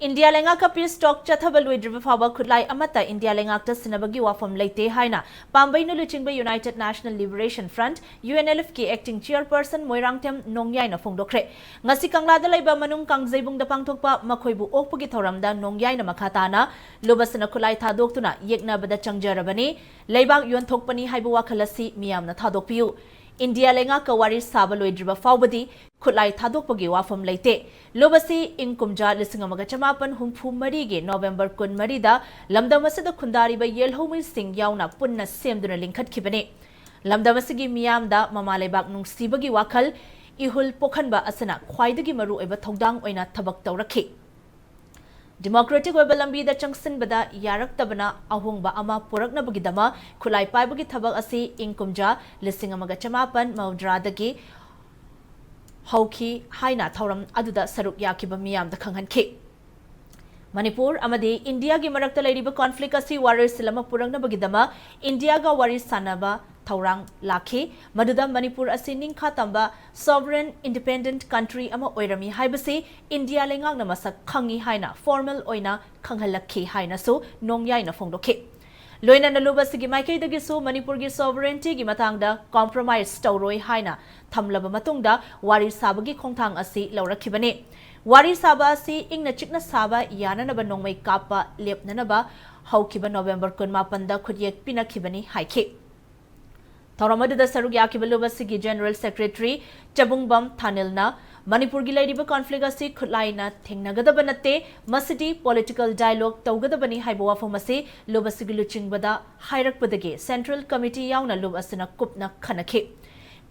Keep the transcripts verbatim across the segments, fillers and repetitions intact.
India ꯂꯩꯉꯥꯛꯀ piece ꯇꯣꯛ ꯆꯠꯊꯕ ꯂꯣꯏꯗ꯭ꯔꯤꯕ ꯐꯥꯎꯕ ꯈꯨꯠꯂꯥꯏ ꯑꯃꯠꯇ ꯏꯟꯗꯤꯌꯥ ꯂꯩꯉꯥꯛꯇ ꯁꯤꯟꯅꯕꯒꯤ ꯋꯥꯐꯝ ꯂꯩꯇꯦ ꯍꯥꯏꯅ ꯄꯥꯝꯕꯩꯅ ꯂꯨꯆꯤꯡꯕ united national liberation front, U N L ꯑꯦꯐꯀꯤ ꯑꯦꯛꯇꯤꯡ ꯆꯤꯌꯔꯄꯔꯁꯟ ꯃꯣꯏꯔꯥꯡꯊꯦꯝ ꯅꯣꯡꯌꯥꯏꯅ ꯐꯣꯡꯗꯣꯛꯈ꯭ꯔꯦ꯫ ꯉꯁꯤ ꯀꯪꯂꯥꯗ ꯂꯩꯕ ꯃꯅꯨꯡ ꯀꯥꯡꯖꯩꯕꯨꯡꯗ ꯄꯥꯡꯊꯣꯛꯄ ꯃꯈꯣꯏꯕꯨ ꯑꯣꯛꯄꯒꯤ ꯊꯧꯔꯝꯗ ꯅꯣꯡꯌꯥꯏꯅ ꯃꯈꯥ ꯇꯥꯅ ꯂꯨꯕꯁꯤꯅ ꯈꯨꯠꯂꯥꯏ ꯊꯥꯗꯣꯛꯇꯨꯅ ꯌꯦꯛꯅꯕꯗ ꯆꯪꯖꯔꯕꯅꯤ꯫ ꯂꯩꯕꯥꯛ ꯌꯣꯟꯊꯣꯛꯄꯅꯤ ꯍꯥꯏꯕ ꯋꯥꯈꯜ ꯑꯁꯤ ꯃꯤꯌꯥꯝꯅ ꯊꯥꯗꯣꯛꯄꯤꯌꯨ꯫ ꯏꯟꯗꯤꯌꯥ ꯂꯩꯉꯥꯛꯀ ꯋꯥꯔꯤ ꯁꯥꯕ ꯂꯣꯏꯗ꯭ꯔꯤꯕ ꯐꯥꯎꯕꯗꯤ ꯈꯨꯠꯂꯥꯏ ꯊꯥꯗꯣꯛꯄꯒꯤ ꯋꯥꯐꯝ ꯂꯩꯇꯦ꯫ ꯂꯨꯕꯁꯤ ꯏꯪ ꯀꯨꯝꯖꯥ ꯂꯤꯁꯤꯡ ꯑꯃꯒ ꯆꯃꯥꯄꯟ ꯍꯨꯝꯐꯨ ꯃꯔꯤꯒꯤ ꯅꯣꯕꯦꯝꯕꯔ ꯀꯨꯟꯃꯔꯤꯗ ꯂꯝꯗꯝ ꯑꯁꯤꯗ ꯈꯨꯟꯗꯥꯔꯤꯕ ꯌꯦꯜꯍꯧꯃꯤꯁꯤꯡ ꯌꯥꯎꯅ ꯄꯨꯟꯅ ꯁꯦꯝꯗꯨꯅ ꯂꯤꯡꯈꯠꯈꯤꯕꯅꯤ꯫ ꯂꯝꯗꯝ ꯑꯁꯤꯒꯤ ꯃꯤꯌꯥꯝꯗ ꯃꯃꯥ ꯂꯩꯕꯥꯛ ꯅꯨꯡꯁꯤꯕꯒꯤ ꯋꯥꯈꯜ ꯏꯍꯨꯜ ꯄꯣꯛꯍꯟꯕ ꯑꯁꯤꯅ ꯈ꯭ꯋꯥꯏꯗꯒꯤ ꯃꯔꯨꯑꯣꯏꯕ ꯊꯧꯗꯥꯡ ꯑꯣꯏꯅ ꯊꯕꯛ ꯇꯧꯔꯛꯈꯤ꯫ ꯗꯤꯃꯣꯀ꯭ꯔꯦꯇꯤꯛ ꯑꯣꯏꯕ ꯂꯝꯕꯤꯗ ꯆꯪꯁꯤꯟꯕꯗ ꯌꯥꯔꯛꯇꯕꯅ ꯑꯍꯣꯡꯕ ꯑꯃ ꯄꯨꯔꯛꯅꯕꯒꯤꯗꯃꯛ ꯈꯨꯠꯂꯥꯏ ꯄꯥꯏꯕꯒꯤ ꯊꯕꯛ ꯑꯁꯤ ꯏꯪ ꯀꯨꯝꯖꯥ ꯂꯤꯁꯤꯡ ꯑꯃꯒ ꯆꯃꯥꯄꯟ ꯃꯧꯗ꯭ꯔꯥꯗꯒꯤ ꯍꯧꯈꯤ ꯍꯥꯏꯅ ꯊꯧꯔꯝ ꯑꯗꯨꯗ ꯁꯔꯨꯛ ꯌꯥꯈꯤꯕ ꯃꯤꯌꯥꯝꯗ ꯈꯪꯍꯟꯈꯤ꯫ ꯃꯅꯤꯄꯨꯔ ꯑꯃꯗꯤ ꯏꯟꯗꯤꯌꯥꯒꯤ ꯃꯔꯛꯇ ꯂꯩꯔꯤꯕ ꯀꯣꯟꯐ꯭ꯂꯤꯛ ꯑꯁꯤ ꯋꯥꯔꯣꯏꯁꯤꯟ ꯑꯃ ꯄꯨꯔꯛꯅꯕꯒꯤꯗꯃꯛ ꯏꯟꯗꯤꯌꯥꯒ ꯋꯥꯔꯤ ꯁꯥꯟꯅꯕ ꯊꯧꯔꯥꯡ ꯂꯥꯛꯈꯤ꯫ ꯃꯗꯨꯗ ꯃꯅꯤꯄꯨꯔ ꯑꯁꯤ ꯅꯤꯡꯈꯥ ꯇꯝꯕ sovereign independent country ꯑꯃ ꯑꯣꯏꯔꯝꯃꯤ ꯍꯥꯏꯕꯁꯤ ꯏꯟꯗꯤꯌꯥ ꯂꯩꯉꯥꯛꯅ ꯃꯁꯛ ꯈꯪꯉꯤ ꯍꯥꯏꯅ formal ꯑꯣꯏꯅ ꯈꯪꯍꯜꯂꯛꯈꯤ ꯍꯥꯏꯅꯁꯨ ꯅꯣꯡꯌꯥꯏꯅ ꯐꯣꯡꯗꯣꯛꯈꯤ꯫ ꯂꯣꯏꯅꯅ ꯂꯨꯕꯁꯤꯒꯤ ꯃꯥꯏꯀꯩꯗꯒꯤꯁꯨ ꯃꯅꯤꯄꯨꯔꯒꯤ sovereigntyꯒꯤ ꯃꯇꯥꯡꯗ compromise ꯇꯧꯔꯣꯏ ꯍꯥꯏꯅ ꯊꯝꯂꯕ ꯃꯇꯨꯡꯗ ꯋꯥꯔꯤ ꯁꯥꯕꯒꯤ ꯈꯣꯡꯊꯥꯡ ꯑꯁꯤ ꯂꯧꯔꯛꯈꯤꯕꯅꯤ꯫ ꯋꯥꯔꯤ ꯁꯥꯕ ꯑꯁꯤ ꯏꯪꯅ ꯆꯤꯛꯅ ꯁꯥꯕ ꯌꯥꯅꯅꯕ ꯅꯣꯡꯃꯩ ꯀꯥꯞꯄ ꯂꯦꯞꯅꯅꯕ ꯍꯧꯈꯤꯕ ꯅꯣꯕꯦꯝꯕꯔ ꯀꯨꯟꯃꯥꯄꯟꯗ ꯈꯨꯠꯌꯦꯛ ꯄꯤꯅꯈꯤꯕꯅꯤ ꯍꯥꯏꯈꯤ꯫ ꯊꯧꯔꯝ ꯑꯗꯨꯗ ꯁꯔꯨꯛ ꯌꯥꯈꯤꯕ ꯂꯨꯕꯁꯤꯒꯤ General Secretary ꯆꯕꯨꯡꯕꯝ ꯊꯥꯅꯤꯜꯅ ꯃꯅꯤꯄꯨꯔꯒꯤ ꯂꯩꯔꯤꯕ ꯀꯣꯟꯐ꯭ꯂꯤꯛ ꯑꯁꯤ ꯈꯨꯠꯂꯥꯏꯅ ꯊꯦꯡꯅꯒꯗꯕ ꯅꯠꯇꯦ, ꯃꯁꯤꯗꯤ political dialogue ꯇꯧꯒꯗꯕꯅꯤ ꯍꯥꯏꯕ ꯋꯥꯐꯝ ꯑꯁꯤ ꯂꯨꯕꯁꯤꯒꯤ ꯂꯨꯆꯤꯡꯕꯗ ꯍꯥꯏꯔꯛꯄꯗꯒꯤ Central Committee ꯌꯥꯎꯅ ꯂꯨꯕꯁꯤꯅ ꯀꯨꯞꯅ ꯈꯟꯅꯈꯤ꯫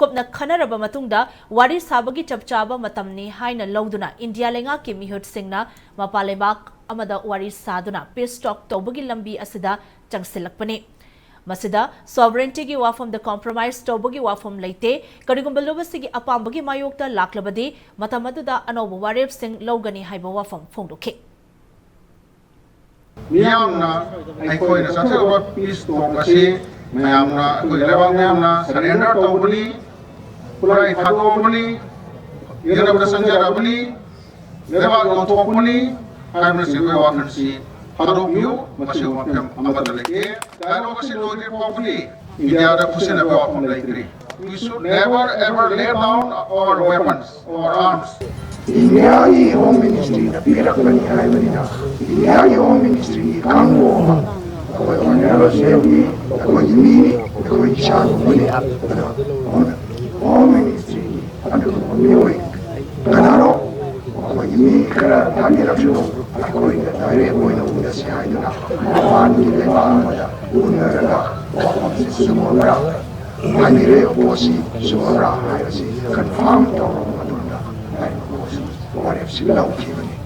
ꯀꯨꯞꯅ ꯈꯟꯅꯔꯕ ꯃꯇꯨꯡꯗ ꯋꯥꯔꯤ ꯁꯥꯕꯒꯤ ꯆꯞ ꯆꯥꯕ ꯃꯇꯝꯅꯤ ꯍꯥꯏꯅ ꯂꯧꯗꯨꯅ ꯏꯟꯗꯤꯌꯥ ꯂꯩꯉꯥꯛꯀꯤ ꯃꯤꯍꯨꯠꯁꯤꯡꯅ ꯃꯄꯥꯟ ꯂꯩꯕꯥꯛ ꯑꯃꯗ ꯋꯥꯔꯤ ꯁꯥꯗꯨꯅ peace talk ꯇꯧꯕꯒꯤ ꯂꯝꯕꯤ ꯑꯁꯤꯗ ꯆꯪꯁꯤꯜꯂꯛꯄꯅꯤ꯫ ꯃꯁꯤꯗ sovereigntyꯒꯤ ꯋꯥꯐꯝꯗ compromise ꯇꯧꯕꯒꯤ ꯋꯥꯐꯝ ꯂꯩꯇꯦ꯫ ꯀꯔꯤꯒꯨꯝꯕ ꯂꯨꯕꯁꯤꯒꯤ ꯑꯄꯥꯝꯕꯒꯤ ꯃꯥꯌꯣꯛꯇ ꯂꯥꯛꯂꯕꯗꯤ ꯃꯇꯝ ꯑꯗꯨꯗ ꯑꯅꯧꯕ ꯋꯥꯔꯦꯞꯁꯤꯡ ꯂꯧꯒꯅꯤ ꯍꯥꯏꯕ ꯋꯥꯐꯝ ꯐꯣꯡꯗꯣꯛꯈꯤ꯫ ꯃꯤꯌꯥꯝꯅ ꯑꯩꯈꯣꯏꯅ ꯆꯠꯊꯔꯤꯕ peace talk ꯑꯁꯤ ꯃꯌꯥꯝꯅ, ꯑꯩꯈꯣꯏꯒꯤ ꯂꯩꯕꯥꯛ ꯃꯌꯥꯝꯅ surrender ꯇꯧꯕꯅꯤ, ꯈꯨꯠꯂꯥꯏ ꯊꯥꯗꯣꯛꯑꯕꯅꯤ, ꯌꯦꯡꯅꯕꯗ ꯆꯪꯖꯔꯕꯅꯤ, ꯂꯩꯕꯥꯛ ꯌꯣꯟꯊꯣꯛꯄꯅꯤ, ꯍꯥꯏꯕꯅꯆꯤꯡꯕꯒꯤ ꯋꯥꯈꯜꯁꯤ ꯊꯥꯗꯣꯛꯄꯤꯌꯨ꯫ ꯃꯁꯤꯒꯨꯝꯕ ꯐꯤꯂꯝ ꯑꯃꯠꯇ ꯂꯩꯇꯦ꯫ ꯗꯥꯏꯂꯣꯒ ꯑꯁꯤ ꯂꯣꯏꯗ꯭ꯔꯤ ꯐꯥꯎꯕꯗꯤ ꯏꯟꯗꯤꯌꯥꯗ ꯈꯨꯠꯁꯤꯟꯅꯕꯒꯤ ꯋꯥꯐꯝ ꯂꯩꯇ꯭ꯔꯤ꯫ We should never ever lay down our weapons or arms. ꯏꯟꯗꯤꯌꯥꯒꯤ ꯍꯣꯝ ꯃꯤꯅꯤꯁꯇ꯭ꯔꯤꯅ ꯄꯤꯔꯛꯄꯅꯤ ꯍꯥꯏꯕꯅꯤꯅ, ꯏꯟꯗꯤꯌꯥꯒꯤ ꯍꯣꯝ ꯃꯤꯅꯤꯁꯇ꯭ꯔꯤꯒꯤ ꯀꯥꯡꯕꯨ ꯑꯃ ꯑꯩꯈꯣꯏ ꯑꯣꯅꯔꯦꯕꯜ ꯁꯤ ꯑꯦꯝꯒꯤ ꯑꯩꯈꯣꯏꯒꯤ ꯃꯤꯅꯤ, ꯑꯩꯈꯣꯏ ꯏꯁꯥꯒꯨꯝꯕꯅꯤ꯫ ꯑꯗꯣ ꯍꯣꯝ ꯃꯤꯅꯤꯁꯇ꯭ꯔꯤꯒꯤ ꯑꯗꯨꯒꯨꯝꯕ ꯃꯤꯑꯣꯏ ꯀꯅꯥꯅꯣ? ꯑꯩꯈꯣꯏꯒꯤ ꯃꯤ ꯈꯔ ꯊꯥꯕꯤꯔꯛꯁꯨ ꯑꯩꯈꯣꯏꯅ ꯗꯥꯏꯔꯦꯛ ꯑꯣꯏꯅ ꯎꯅꯁꯤ ꯍꯥꯏꯗꯨꯅ ꯃꯄꯥꯟꯒꯤ ꯂꯩꯕꯥꯛ ꯑꯃꯗ ꯎꯅꯔꯒ ꯋꯥꯐꯝꯁꯤ ꯆꯨꯝꯃꯕ꯭ꯔꯥ, ꯍꯥꯏꯔꯤꯕ ꯄꯣꯠꯁꯤ ꯆꯨꯝꯃꯕ꯭ꯔꯥ ꯍꯥꯏꯕꯁꯤ ꯀꯟꯐꯥꯔꯝ ꯇꯧꯔꯕ ꯃꯇꯨꯡꯗ ꯍꯥꯏꯔꯤꯕ ꯄꯣꯠꯁꯤ ꯋꯥꯔꯦꯞꯁꯤ ꯂꯧꯈꯤꯕꯅꯤ꯫